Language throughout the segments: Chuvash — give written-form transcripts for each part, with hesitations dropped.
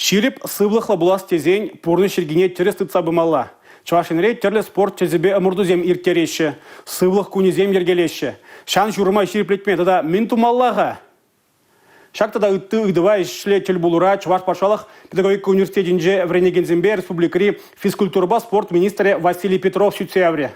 Ҫирӗп сывлӑхлӑ пулас тесен пурнӑҫ йӗркине тӗрӗс тытса пымалла. Чӑваш Енре тӗрлӗ спорт тӗсӗпе ӑмӑртусем ирттереҫҫӗ, сывлӑх кунӗсем йӗркелеҫҫӗ. Ҫан-ҫурӑма ҫирӗплетме тата мӗн тумалла-ха? Ҫак тата ытти ыйтӑва ӗҫлӗ тӗл пулура Чӑваш патшалӑх педагогика университетӗнче вӗренекенсемпе республикӑри физкультурӑпа спорт министрӗ Василий Петров сӳтсе яврӗ.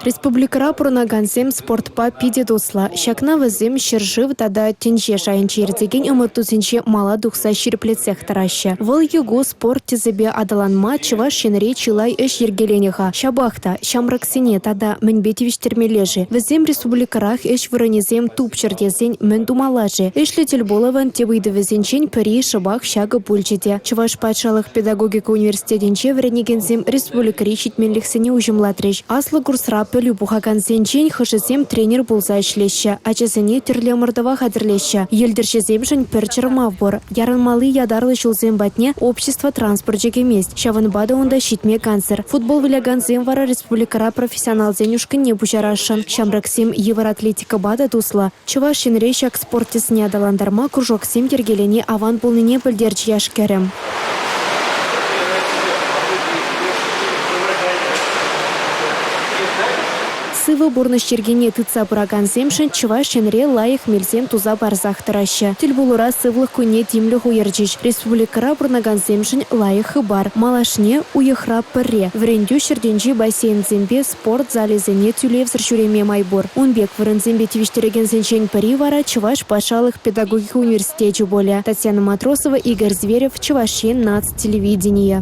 Республикӑра пурӑнакансем спортпа питӗ туслӑ. Ҫакна вӗсем ҫӗршыв тата тӗнче шайӗнче иртекен ӑмӑртусенче мала тухса ҫирӗплетсех тӑраҫҫӗ. Вӑл е ку спорт тӗсӗпе аталанма Чӑваш Енре чылай ӗҫ йӗркеленӗ-ха. Ҫапах та ҫамрӑксене тата мӗнпе тивӗҫтермелле-ши? Вӗсем республикӑрах ӗҫ вырӑнӗсем тупчӑр тесен мӗн тумалла-ши? Ӗҫлӗ тӗлпулӑвӑн тӗп ыйтӑвӗсенчен пӗри шӑпах ҫакӑ пулчӗ те. Чӑваш патшалӑх педагогика университетӗнче вӗренекенсем республикӑри ҫитменлӗхсене уҫӑмлатрӗҫ. Аслӑ курсра пӗлӳ пухакансенчен хӑшӗсем тренер пулса ӗҫлеҫҫӗ, ачасене тӗрлӗ ӑмӑртӑва хатӗрлеҫҫӗ. Йӗлтӗрҫӗсемшӗн пӗр чӑрмав пур – ярӑнмалли ятарлӑ ҫулсем патне общество транспорчӗ кӗмест, ҫавӑнпа та унта ҫитме кансӗр. Футбол вылякансем вара республикӑра профессионалсен ушкӑнне пуҫарасшӑн. Ҫамрӑксем йывӑр атлетикӑпа та туслӑ. Чӑваш Енре ҫак спорт тӗсне аталантарма кружоксем йӗркелени аван пулнине пӗлтерчӗ яш-кӗрӗм. Сывӑ пурнӑҫ йӗркине тытса пыракансемшӗн Чӑваш Енре лайӑх мелсем туса парсах тӑраҫҫӗ. Тӗлпулура сывлӑх кунне тимлӗх уйӑрчӗҫ. Республикӑра пурӑнакансемшӗн лайӑх хыпар. Малашне уйӑхра пӗрре вӗрентӳ ҫуртӗнчи бассейнсемпе спорт залӗсене тӳлевсӗр ҫӳреме май пур. Ун пек вырӑнсемпе тивӗҫтерекенсенчен пӗри вара Чӑваш патшалӑх педагогика университечӗ пулӗ. Татьяна Матросова, Игорь Зверев, Чӑваш Ен наци телевиденийӗ.